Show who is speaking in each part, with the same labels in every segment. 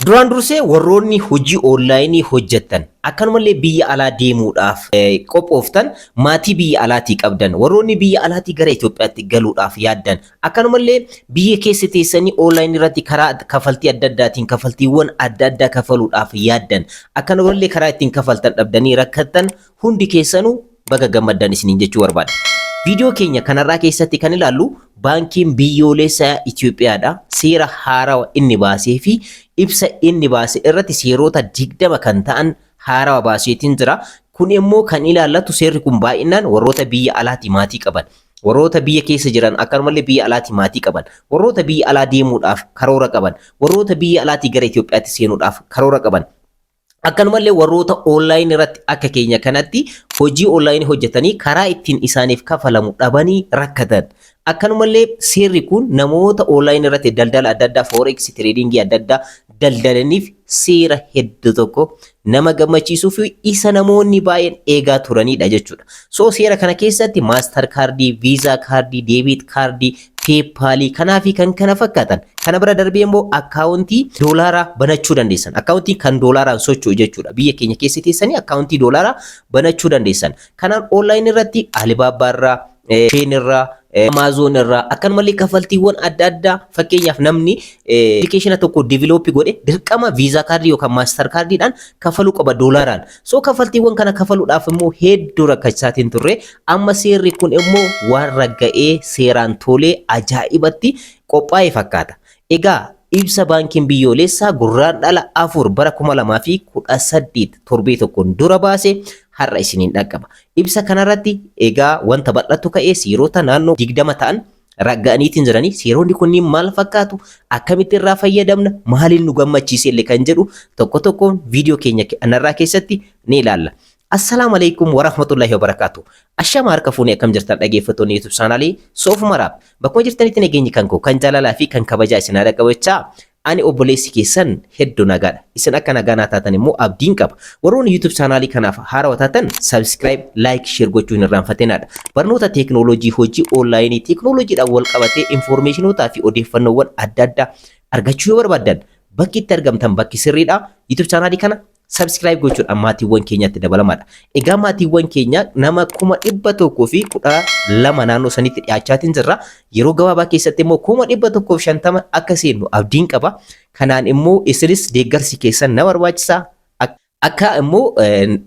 Speaker 1: Duraan dursee warroonni hojii onlaayinii hojjettan, akkanumallee biyya alaa deemuudhaaf qophooftan, maatii biyya alaatii qabdan, warroonni biyya alaatii gara Itoophiyaatti galuudhaaf yaaddan, akkanumallee biyya keessa teessanii onlaayinii irratti karaa kafaltii adda addaatiin kafaltiiwwan adda addaa kafaluudhaaf yaaddan, akkanumallee karaa ittiin kafaltan dhabdanii rakkattan, hundi keessanuu baga gammaddan isiniin jechuu barbaada. Viidiyoo keenya kanarraa keessatti kan ilaallu baankiin biyyoolessaa Itoophiyaadha. Seera haarawa inni baasee fi ibsa inni baase irratti seerota 20 kan ta'an haarawa baaseetiin jira. Kun immoo kan ilaallatu, seerri kun baay'inaan warroota biyya alaatii maatii qaban, warroota biyya keessa jiran akkanumallee biyya alaatii maatii qaban, warroota biyya alaa deemuudhaaf karoora qaban, warroota biyya alaatii gara Itoophiyaatti seenuudhaaf karoora qaban, akkanumallee warroota onlaayinii irratti akka keenya kanatti hojii onlaayinii hojjetanii karaa ittiin isaaniif kafalamu dhabanii rakkatan. Akkanumallee seerri kun namoota onlaayinii irratti daldala adda addaa, forex tradingii adda addaa daldalaniif seera hedduu tokko nama gammachiisuu fi isa namoonni baay'een eegaa turanidha jechuudha. So seera kana keessatti Master kaardii, Visa kaardii, debit kaardii, PayPalii kanaa fi kan kana fakkaatan. Kana bira darbee immoo akkaawuntii doolaaraa banachuu dandeessan. Akkaawuntii kan doolaaraan socho'u jechuudha. Biyya keenya keessa teessanii akkaawuntii doolaaraa banachuu dandeessan. Kanaan onlaayinii irratti Alibaba irraa, Shein irraa, Amazon irraa, akkanumallee kafaltiiwwan adda addaa, fakkeenyaaf namni appilikeeshina tokko develop godhe dirqama Visa kaardii yookaan Master kaardiidhaan kafaluu qaba doolaaraan. So kafaltiiwwan kana kafaluudhaaf immoo hedduu rakkachaatiin turre. Amma seerri kun immoo waan ragga'ee seeraan tolee ajaa'ibatti qophaa'e fakkaata. Egaa ibsa baankiin biyyoolessaa Gurraandhala 4 bara 2018 torbee tokkoon dura baase har'a isiniin dhaqqaba. Ibsa kanarratti egaa wanta bal'atu ka'ee seerota naannoo 20 ta'an ragga'aniitiin jiranii, seeronni kunniin maal fakkaatu, akkamitti irraa fayyadamna, maaliin nu gammachiise illee kan jedhu tokko tokkoon viidiyoo keenya kanarraa keessatti ni ilaalla. Assalaamu alaikum warahmatullahi wabarakaatu. Ashama harka fuunee, akkam jirtan dhaggeeffattoonni YouTube chaanaalii Soof Maraab? Bakkuma jirtanitti nageenyi kan koo kan jaalalaa fi kan kabajaa isin haadha qabachaa, ani obboleessi keessan hedduu nagaadha. Isin akka nagaa naa taatan immoo abdiin qaba. Warroonni YouTube chaanaalii kanaaf haarawaa taatan subscribe, like, share gochuu hin irraanfatinaadha. Barnoota teeknooloojii, hojii onlaayinii, teeknooloojiidhaan wal qabatee infoormeeshinootaa fi odeeffannoowwan adda addaa argachuu yoo barbaaddan, bakki itti argamtan bakki sirriidha. YouTube chaanaalii kana subscribe gochuudhaan maatiiwwan keenyatti dabalamaadha. Egaa maatiiwwan keenya nama 112,000 naannoo sanitti dhiyaachaatiin jirra. Yeroo gabaabaa keessatti immoo 150,000 akka seennu abdiin qaba. Kanaan immoo isinis deeggarsi keessan na barbaachisaa. Akka immoo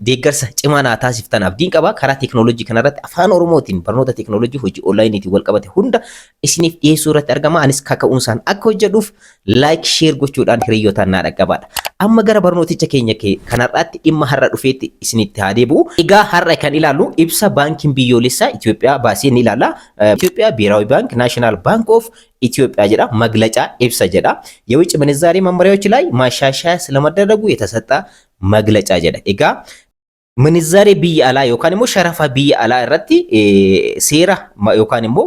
Speaker 1: deeggarsa cimaa naa taasiftan abdiin qaba. Karaa teeknooloojii kanarratti afaan Oromootiin barnoota teeknooloojii hojii onlaayiniitiin wal qabate hunda isiniif dhiyeessuu irratti argama. Anis kaka'umsaan akka hojjedhuuf like, share gochuudhaan hiriyyootaan naa dhaqqabaadha. Amma gara barnooticha keenya kanarraatti, dhimma har'a dhufeetti isinitti haa deebi'u. Egaa har'a kan ilaallu ibsa baankiin biyyoolessaa Itoophiyaa baasee ni ilaalla. ኢትዮጵያ ብሔራዊ ባንክ፣ National Bank of Ethiopia jedha, መግለጫ ibsa jedha. የውጭ ምንዛሬ መመሪያዎች ላይ ማሻሻያ ስለመደረጉ የተሰጠ መግለጫ jedha. Egaa ምንዛሬ biyya alaa yookaan immoo sharafa biyya alaa irratti seera yookaan immoo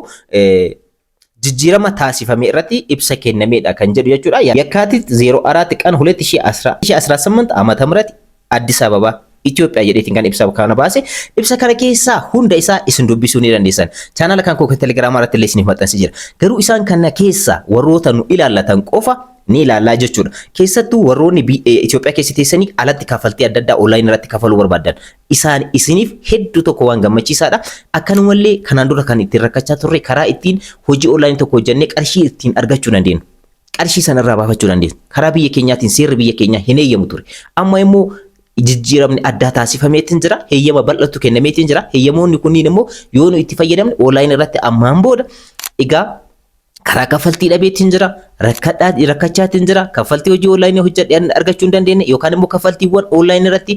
Speaker 1: jijjiirama taasifame irratti ibsa kennamedha kan jedhu jechuudha. የካቲት 04 ቀን 2018 ዓመተ ምህረት አዲስ አበባ ኢትዮጵያ jedheetiin kan ibsa kana baase. Ibsa kana keessaa hunda isaa isin dubbisuu ni dandeessan. Chaanaala kan koo Telegiraamaa irratti illee isiniif maxxansee jira. Garuu isaan kana keessaa warroota nu ilaallatan qofa ni ilaallaa jechuudha. Keessattuu warroonni Itoophiyaa keessa teessanii alatti kaffaltii adda addaa onlaayinii irratti kafaluu barbaadan isaan isiniif hedduu tokko waan gammachiisaadha. Akkanumallee kanaan dura kan ittiin rakkachaa turre, karaa ittiin hojii onlaayinii tokko hojjennee qarshii ittiin argachuu dandeenyu, qarshii sanarraa baafachuu dandeenya. Karaa biyya keenyaatiin seerri biyya keenyaa hin eeyyamu ture. Amma immoo jijjiiramni addaa taasifameetiin jira. Heeyyama bal'atu kennameetiin jira. Heeyyamoonni kunniin immoo yoo nu itti fayyadamne onlaayinii irratti ammaan booda egaa karaa kaffaltii dhabeetiin jira, rakkachaatiin jira, kaffaltii hojii onlaayinii hojjedhee argachuu hin dandeenye yookaan immoo kaffaltiiwwan onlaayinii irratti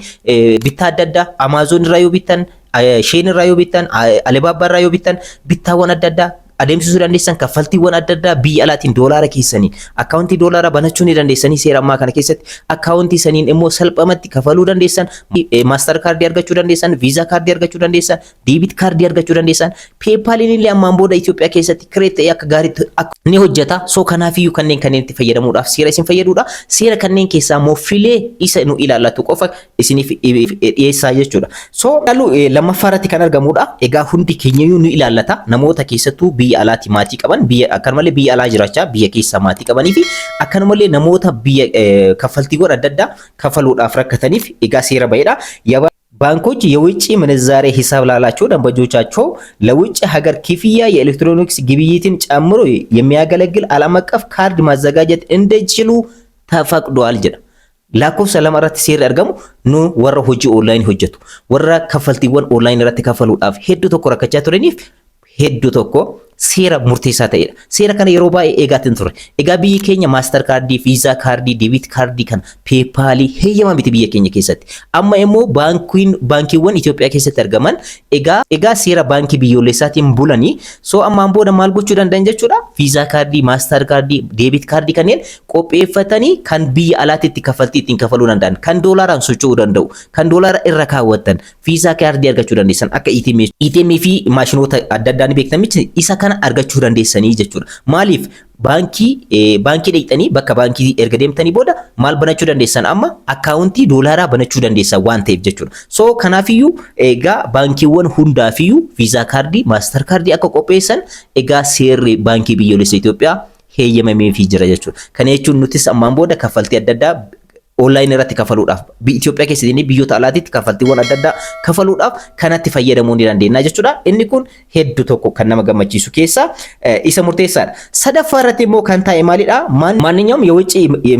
Speaker 1: bittaa adda addaa, Amazon irraa yoo bittan, Shein irraa yoo bittan, Alibaba irraa yoo bittan, bittaawwan adda addaa adeemsisuu dandeessan, kaffaltiiwwan adda addaa biyya alaatiin doolaara keessaniin akkaawuntii doolaaraa banachuu ni dandeessanii. Seera ammaa kana keessatti akkaawuntii saniin immoo salphamatti kafaluu dandeessan, Master kaardii argachuu dandeessan, Visa kaardii argachuu dandeessan, debit kaardii argachuu dandeessan. PayPaliin illee ammaan booda Itoophiyaa keessatti create ta'ee akka gaariitti ni hojjeta. So kanaafiyyuu kanneen itti fayyadamuudhaaf seera isin fayyadudha. Seera kanneen keessaa immoo filee isa nu ilaallatu qofa isiniif dhiyeessaa jechuudha. So lammaffaa irratti kan argamudha. Egaa hundi keenyayyuu nu ilaallata. Namoota keessattuu biyya Biyya alaatii maatii qaban, biyya akkanumallee biyya alaa jiraachaa biyya keessaa maatii qabanii fi akkanumallee namoota biyya kaffaltiiwwan adda addaa kafaluudhaaf rakkataniif egaa seera ba'edha. ባንኮች የውጭ ምንዛሬ ሂሳብ ላላቸው ደንበኞቻቸው ለውጭ ሀገር ክፍያ የኤሌክትሮኒክስ ግብይትን ጨምሮ የሚያገለግል ዓለም አቀፍ ካርድ ማዘጋጀት እንዲችሉ ተፈቅዷል jedha. Lakkoofsa 2 irratti seerri argamu nu warra hojii onlaayinii hojjetu, warra kaffaltiiwwan onlaayinii irratti kafaluudhaaf hedduu tokko rakkachaa turaniif hedduu tokko seera murteessaa ta'edha. Seera kana yeroo baay'ee eegaatiin ture. Egaa biyyi keenya Master kaardii, Visa kaardii, debit kaardii kana PayPalii heeyyamaa miti biyya keenya keessatti. Amma immoo baankiiwwan Itoophiyaa keessatti argaman egaa seera baankii biyyoolessaatiin bulanii, so ammaan booda maal gochuu danda'an jechuudha. Visa kaardii, Master kaardii, debit kaardii kanneen qopheeffatanii kan biyya alaatti kaffaltii ittiin kafaluu danda'an, kan doolaaraan socho'uu danda'u, kan doolaara irra kaawwattan Visa kaardii argachuu dandeessan, akka ATM, ATM fi maashinoota adda addaa ni beektan isa kana argachuu dandeessanii jechuudha. Maaliif baankii dhaqxanii bakka baankii erga deemtanii booda maal banachuu dandeessan? Amma akkaawuntii doolaaraa banachuu dandeessan waan ta'eef jechuudha. So kanaafiyyuu egaa baankiiwwan hundaafiyyuu Visa kaardii, Master kaardii akka qopheessan egaa seerri baankii biyyoolessa Itoophiyaa heeyyamameefii jira jechuudha. Kana jechuun nutis ammaan booda kaffaltii adda addaa onlaayinii irratti kafaluudhaaf, Itoophiyaa keessatti biyyoota alaatiitti kaffaltiiwwan adda addaa kafaluudhaaf kanatti fayyadamuu ni dandeenya jechuudha. Inni kun hedduu tokko kan nama gammachiisu keessaa isa murteessaadha. Sadaffaa irratti immoo kan taa'e maalidha? ማንኛውም የውጭ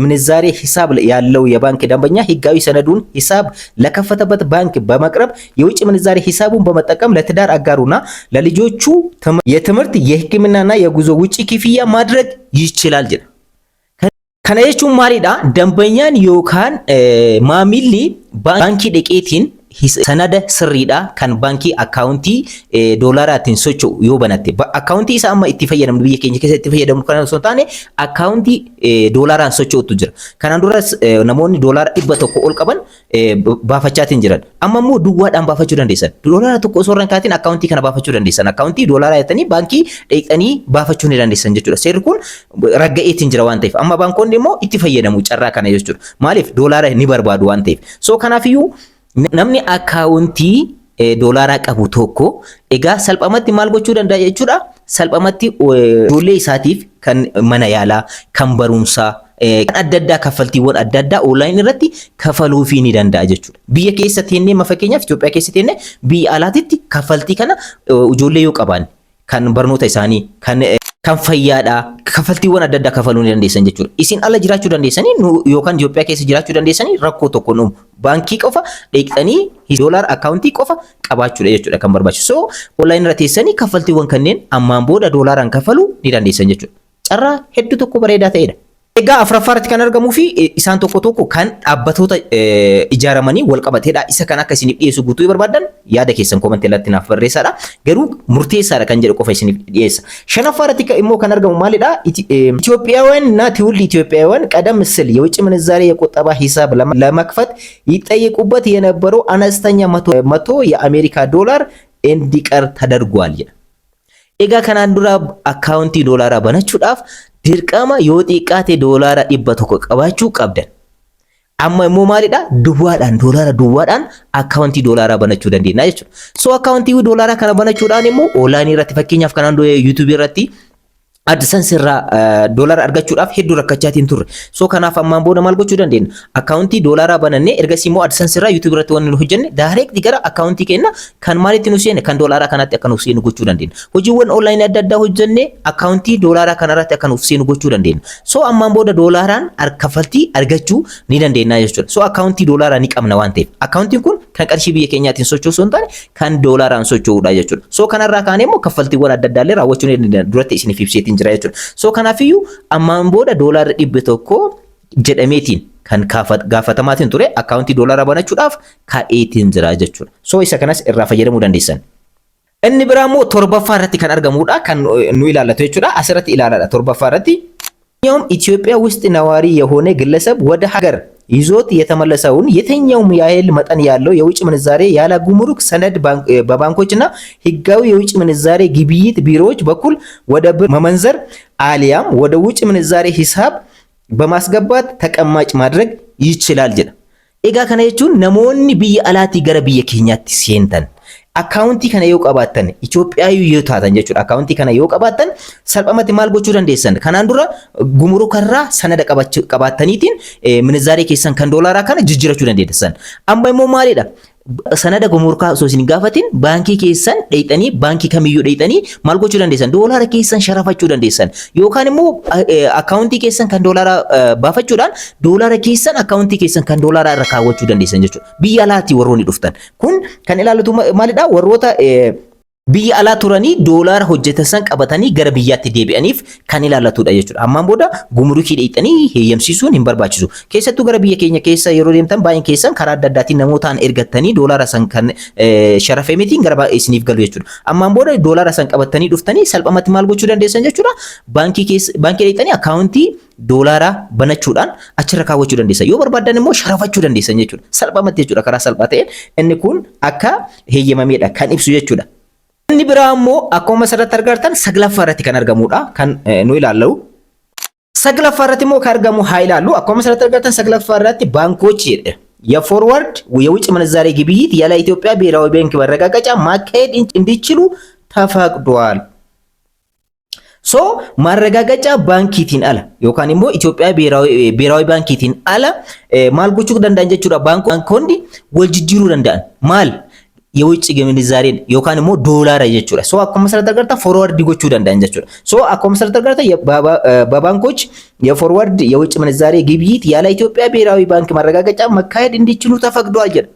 Speaker 1: ምንዛሬ ሂሳብ ያለው የባንክ ደንበኛ ህጋዊ ሰነዱን ሂሳብ ለከፈተበት ባንክ በማቅረብ የውጭ ምንዛሬ ሂሳቡን በመጠቀም ለትዳር አጋሩና ለልጆቹ የትምህርት፣ የሕክምናና የጉዞ ወጪ ክፍያ ማድረግ ይችላል jedha. Kana jechuun maalidha? Dambanyaan yookaan maamilli baankii dhaqeetiin sanada sirriidha kan baankii akkaawuntii doolaaraatiin socho'u yoo banatte, akkaawuntii isa amma itti fayyadamnu, biyya keenya keessatti itti fayyadamnu kana osoo hin taane, akkaawuntii doolaaraan socho'utu jira. Kanaan duras namoonni doolaara 100 ol qaban baafachaatiin jiran. Amma immoo duwwaadhaan baafachuu dandeessan. Doolaara 1 osoo irra hin kaatiin akkaawuntii kana baafachuu dandeessan. Akkaawuntii doolaaraa jettanii baankii dhaqxanii baafachuu ni dandeessan jechuudha. Seerri kun ragga'eetiin jira waan ta'eef amma baankonni immoo itti fayyadamu carraa kana jechuudha. Maaliif? Doolaara ni barbaadu waan ta'eef. So kanaafiyyuu namni akkaawuntii doolaaraa qabu tokko egaa salphumatti maal gochuu danda'a jechuudha. Salphumatti ijoollee isaatiif kan mana yaalaa, kan barumsaa, kan adda addaa, kaffaltiiwwan adda addaa onlaayinii irratti kafaluufii ni danda'a jechuudha. Biyya keessa teennee, fakkeenyaaf Itoophiyaa keessa teennee biyya alaatitti kaffaltii kana ijoollee yoo qabaanne kan barnoota isaanii, kan fayyaadhaa, kaffaltiiwwan adda addaa kafaluu ni dandeessan jechuudha. Isin ala jiraachuu dandeessanii yookaan Itoophiyaa keessa jiraachuu dandeessanii, rakkoo tokko nu baankii qofa dhaqxanii doolaar akkaawuntii qofa qabaachuudha jechuudha kan barbaachisu. So onlaayinii irra teessanii kaffaltiiwwan kanneen ammaan booda doolaaraan kafaluu ni dandeessan jechuudha. Carraa hedduu tokko bareedaa ta'edha. Egaa afuraffaa irratti kan argamuu fi isaan tokko tokko kan dhaabbatoota ijaaramanii wal qabateedha. Isa kan akka isiniif dhiyeessu guutuu barbaadan yaada keessan koomentii irratti naaf barreessaadha. Garuu murteessaadha kan jedhu qofa isiniif dhiyeessa. Shanaffaa irratti immoo kan argamu maalidha? ኢትዮጵያውያን እና ትውልደ ኢትዮጵያውያን ቀደም ሲል የውጭ ምንዛሬ የቁጠባ ሂሳብ ለመክፈት ይጠየቁበት የነበረው አነስተኛ 100 የአሜሪካ ዶላር እንዲቀር ተደርጓል። Egaa kanaan dura akkaawuntii doolaaraa banachuudhaaf dirqama yoo xiqqaate doolaara 100 qabaachuu qabdan. Amma immoo maalidha? Duwwaadhaan, doolaara duwwaadhaan akkaawuntii doolaaraa banachuu dandeenya jechuudha. So akkaawuntii doolaaraa kana banachuudhaan immoo onlaayinii irratti, fakkeenyaaf kanaan dura YouTubeii irratti AdSense irraa doolaara argachuudhaaf hedduu rakkachaatiin turre. So kanaaf ammaan booda maal gochuu dandeenya? Akkaawuntii doolaaraa banannee ergasii immoo AdSense irraa YouTube irratti wanni nu hojjenne direct gara akkaawuntii keenya kan maalitti nu seene, kan doolaaraa kanatti akka nuuf seenu gochuu dandeenya. Hojiiwwan onlaayinii adda addaa hojjenne akkaawuntii doolaaraa kanarratti akka nuuf seenu gochuu dandeenya. So ammaan booda doolaaraan kaffaltii argachuu ni dandeenya jechuudha. So akkaawuntii doolaaraa ni qabna waan ta'eef. Akkaawuntiin kun kan qarshii biyya keenyaatiin socho'u osoo hin taane kan doolaaraan socho'udha jechuudha. So kanarraa kaanee immoo kaffaltiiwwan adda addaa illee raawwachuu ni dandeenya. Duratti isiniif ibseetiin jira jechuudha. So kanaafiyyuu ammaan booda doolaarri 100 jedhameetiin kan gaafatamaatiin ture akkaawuntii doolaaraa banachuudhaaf ka'eetiin jira jechuudha. So isa kanas irraa fayyadamuu dandeessan. Inni biraa immoo torbaffaa irratti kan argamudha, kan nu ilaallatu jechuudha. Asirratti ilaaladha torbaffaa irratti. ኢትዮጵያ ውስጥ ነዋሪ የሆነ ግለሰብ ወደ ሀገር ይዞት የተመለሰውን የትኛውም ያህል መጠን ያለው የውጭ ምንዛሬ ያለ ጉምሩክ ሰነድ በባንኮችና ህጋዊ የውጭ ምንዛሬ ግብይት ቢሮዎች በኩል ወደ ብር መመንዘር አሊያም ወደ ውጭ ምንዛሬ ሂሳብ በማስገባት ተቀማጭ ማድረግ ይችላል jedha. Egaa kana jechuun namoonni biyya alaatii gara biyya keenyaatti seentan Akkaawuntii kana yoo qabaattan, Itoophiyaa yoo taatan jechuudha. Akkaawuntii kana yoo qabaattan, salphumatti maal gochuu dandeessan? Kanaan dura gumurukarraa sanada qabaattaniitiin minizaaree keessan kan doolaaraa kana jijjiirachuu dandeessan. Amma immoo maalidha? Sanada gumurukaa osoo isin gaafatin baankii keessan dheeyxanii, baankii kamiyyuu dheeyxanii maal gochuu dandeessan? Doolaara keessan sharafachuu dandeessan. Yookaan immoo akkaawuntii keessan kan doolaaraa baafachuudhaan doolaara keessan akkaawuntii keessan kan doolaaraa irra kaawwachuu dandeessan jechuudha. Biyya alaatii warroonni dhuftan. Kun kan ilaallatu maalidha? Warroota biyya alaa turanii doolaara hojjetan san qabatanii gara biyyaatti deebi'aniif kan ilaallatudha jechuudha. Ammaan booda gumrukii dheeyxanii heeyyamsiisuun hin barbaachisu. Keessattuu gara biyya keenya keessa yeroo deemtan, baay'een keessan karaa adda addaatiin namootaan ergattanii doolaara san kan sharafee mitiin gara isiniif galu jechuudha. Ammaan booda doolaara san qabatanii dhuftanii salphumatti maal gochuu dandeessan jechuudha? Baankii keessa, baankii dheeyxanii akkaawuntii doolaaraa banachuudhaan achirra kaawwachuu dandeessan. Yoo barbaaddan immoo sharafachuu dandeessan jechuudha. Salphumatti jechuudha, karaa salphaa ta'een inni kun akka heeyyamameedha kan ibsu jechuudha. Inni biraa immoo akkuma asirratti argartan saglaffaa irratti kan argamudha kan nu ilaallu. Saglaffaa irratti immoo kan argamu haa ilaallu. Akkuma asirratti argartan saglaffaa irratti ባንኮች jedhe የ forward የውጭ ምንዛሬ ግብይት ያለ ኢትዮጵያ ብሔራዊ ባንክ ማረጋገጫ ማካሄድ እንዲችሉ ተፈቅዷል። So ማረጋገጫ baankiitiin ala yookaan immoo Itoophiyaa ብሔራዊ baankiitiin ala maal gochuu danda'an jechuudha? Baankonni wal jijjiiruu danda'an maal የውጭ ምንዛሬን yookaan immoo doolaara jechuudha. So akkuma asirratti agartan forward gochuu danda'an jechuudha. So akkuma asirratti agartan በባንኮች የ forward የውጭ ምንዛሬ ግብይት ያለ ኢትዮጵያ ብሔራዊ ባንክ ማረጋገጫ መካሄድ እንዲችሉ ተፈቅዷል jedha.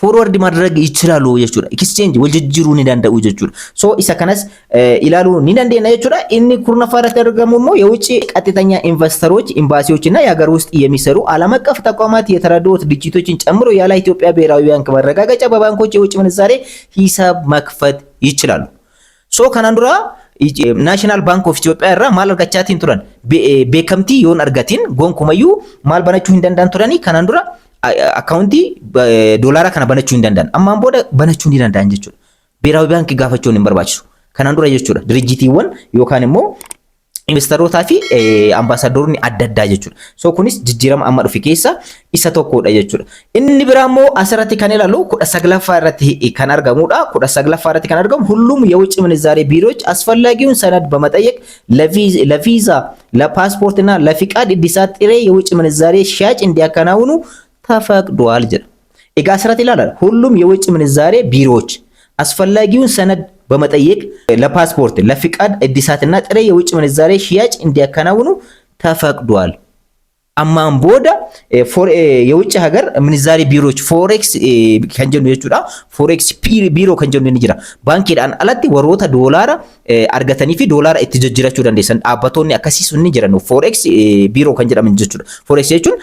Speaker 1: Forward ማድረግ ይችላሉ jechuudha. Exchange wal jijjiiruu ni danda'u jechuudha. So isa kanas ilaaluu ni dandeenya jechuudha. Inni kurnaffaa irratti argamu immoo የውጭ ቀጥተኛ ኢንቨስተሮች፣ ኤምባሲዎች እና የሀገር ውስጥ የሚሰሩ ዓለም አቀፍ ተቋማት የተራድኦ ድርጅቶችን ጨምሮ ያለ ኢትዮጵያ ብሔራዊ ባንክ ማረጋገጫ በባንኮች የውጭ ምንዛሬ ሂሳብ መክፈት ይችላሉ። So kanaan dura National Bank of Ethiopia irraa maal argachaatiin turan? Beekamtii yoon argatiin gonkumayyuu maal banachuu hin danda'an turanii? Kanaan dura akkaawuntii doolaaraa kana banachuu hin danda'an. Ammaan booda banachuu ni danda'an jechuudha. ብሔራዊ baankii gaafachuun hin barbaachisu. Kanaan dura jechuudha. Dirjitiiwwan yookaan immoo investarootaa fi ambaasaadoroonni adda addaa jechuudha. So kunis jijjiirama amma dhufe keessa isa tokkodha jechuudha. Inni biraa immoo asirratti kan ilaallu 19ffaa irratti kan argamudha. 19ffaa irratti kan argamu ሁሉም የውጭ ምንዛሬ ቢሮዎች አስፈላጊውን ሰነድ በመጠየቅ ለቪዛ፣ ለፓስፖርት እና ለፍቃድ እድሳት ጥሬ የውጭ ምንዛሬ ሽያጭ እንዲያከናውኑ ተፈቅዷል jedha. Egaa asirratti ilaala, ሁሉም የውጭ ምንዛሬ ቢሮዎች አስፈላጊውን ሰነድ በመጠየቅ ለፓስፖርት፣ ለፍቃድ እድሳትና ጥሬ የውጭ ምንዛሬ ሽያጭ እንዲያከናውኑ ተፈቅዷል። Ammaan booda የውጭ ሀገር ምንዛሬ ቢሮዎች, forex kan jennu jechuudha. Forex biiroo kan jennu ni jira. Baankiidhaan alatti warroota doolaara argatanii fi doolaara itti jijjiirachuu dandeessan dhaabbattoonni akkasii sun ni jiran. Forex biiroo kan jedhaman jechuudha. Forex jechuun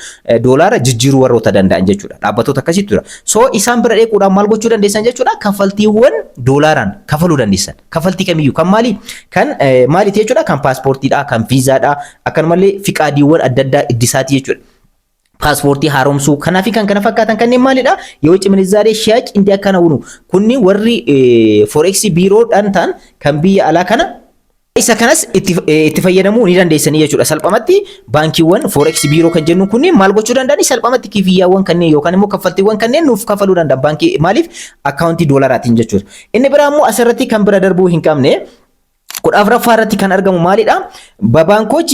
Speaker 1: doolaara jijjiiruu warroota danda'an jechuudha. Dhaabbattoota akkasiitu jira. So isaan bira dheequudhaan maal gochuu dandeessan jechuudha? Kaffaltiiwwan doolaaraan kafaluu dandeessan. Kaffaltii kamiyyuu kan maali? Kan maaliiti jechuudha? Kan paaspoortiidha, kan viizaadha, akkanumallee fiqaadiiwwan adda addaa iddisaati jechuudha. Paaspoortii haaromsuu kanaa fi kan kana fakkaatan kanneen maalidha? የውጭ ምንዛሬ ሽያጭ እንዲያከናውኑ kunni warri forex biiroodhaan ta'an kan biyya alaa kana isa kanas itti fayyadamuu ni dandeessanii jechuudha. Salphumatti baankiiwwan forex biiroo kan jennu kunniin maal gochuu danda'ani? Salphumatti kifiyyaawwan kanneen yookaan immoo kaffaltiiwwan kanneen nuuf kafaluu danda'an baankii maaliif akkaawuntii doolaaraatiin jechuudha. Inni biraa immoo asirratti kan bira darbuu hin qabne 14ffaa irratti kan argamu maalidha? በባንኮች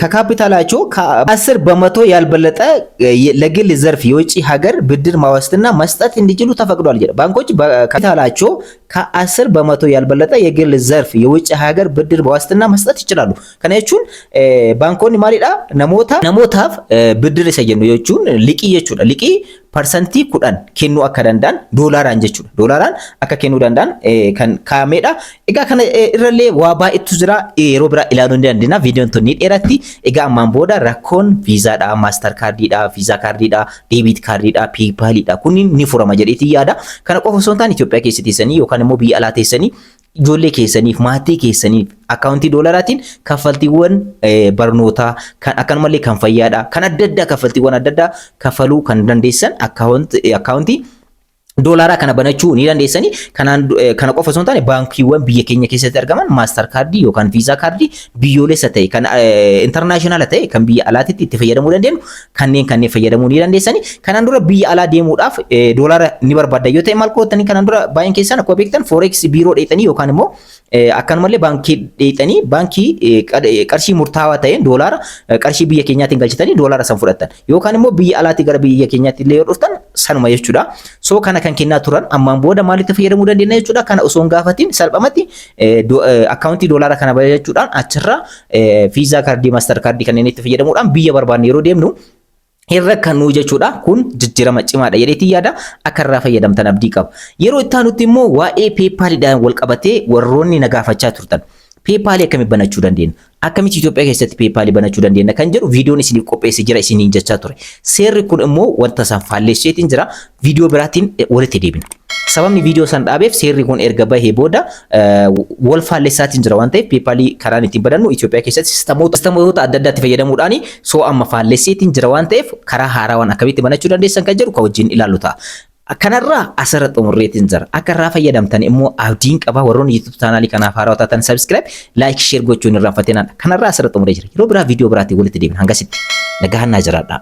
Speaker 1: ከካፒታላቸው ከ10% ያልበለጠ ለግል ዘርፍ የውጭ ሀገር ብድር ዋስትና መስጠት እንዲችሉ ተፈቅዷል jedha። ባንኮች በካፒታላቸው ከ10% ያልበለጠ የግል ዘርፍ የውጭ ሀገር ብድር ዋስትና መስጠት ይችላሉ። Kana jechuun baankonni maalidha? Namoota namootaaf ብድር isa jennu jechuun liqii jechuudha. Liqii 10% kennuu akka danda'an doolaaraan jechuudha. Doolaaraan akka kennuu danda'an kan kaa'amedha. Egaa kana irrallee waa baay'eetu jira, yeroo biraa ilaaluu ni dandeenya. Viidiyoon tun ni dheeratti. Egaa ammaan booda rakkoon viizaadha, master kaardiidha, viizaa kaardiidha, debit kaardiidha, PayPaliidha. Kunniin ni furama jedheetii yaada. Kana qofa osoo hin taane Itoophiyaa keessa teessanii yookaan immoo biyya alaa teessanii ijoollee keessaniif, maatii keessaniif akkaawuntii doolaaraatiin kaffaltiiwwan barnootaa kan akkanumallee kan fayyaadha, kan adda addaa, kaffaltiiwwan adda addaa kafaluu kan dandeessan akkaawuntii Doolaaraa kana banachuu ni dandeessanii. Kanaan kana qofa osoo hin taane, baankiiwwan biyya keenya keessatti argaman Master Card yookaan Visa card biyyoolessa ta'e, kan international ta'e, kan biyya alaatitti itti fayyadamuu dandeenyu, kanneen fayyadamuu ni dandeessanii. Kanaan dura biyya alaa deemuudhaaf doolaara ni barbaadda yoo ta'e maal gootanii? Kanaan dura baay'een keessan akkuma beektan forex bureau dheexanii yookaan immoo akkanumallee baankii dheexanii, baankii qarshii murtaawaa ta'een doolaara qarshii biyya keenyaatiin galchitanii doolaara san fudhattan, yookaan immoo biyya alaatii gara biyya keenyaatti illee yoo dhuftan sanuma jechuudha. So kana kan kennaa turan ammaan booda maalitti fayyadamuu dandeenya jechuudha? Kana osoo hin gaafatin salphumatti akkaawuntii doolaara kana banachuudhaan achirraa Visa card, Master Card kanneen itti fayyadamuudhaan biyya barbaanne yeroo deemnu hin rakkannuu jechuudha. Kun jijjiirama cimaadha jedheetii yaada, akka irraa fayyadamtan abdii qaba. Yeroo itti aanutti immoo waa'ee PayPaliidhaan wal qabatee warroonni na gaafachaa turtan. PayPal akkamitti banachuu dandeenya? Akkamitti Itoophiyaa keessatti PayPal banachuu dandeenya kan jedhu viidiyoon isiniif qopheessee jira isiniin jechaa ture. Seerri kun immoo wanta isaan faalleesseetiin jira. Viidiyoo biraatiin walitti deebina. Sababni viidiyoo san dhaabeef seerri kun erga bahee booda wal faallessaatiin jira waan ta'eef, PayPal karaan ittiin banannu Itoophiyaa keessatti sistemoota adda addaatti fayyadamuudhaan soo amma faallesseetiin jira waan ta'eef, karaa haarawaan akkamitti banachuu dandeessan kan jedhu kan wajjin ilaallu ta'a. Kanarraa asirra xumurreetiin jira. Akka irraa fayyadamtan immoo abdiin qaba. Warroonni YouTube channel kanaaf haarawaa taatan subscribe, like, share gochuun irraanfatinaa. Kanarraa asirra xumurree jira. Yeroo biraa viidiyoo biraatiin walitti deebina. Hangasitti nagahaan naa jiraadhaa.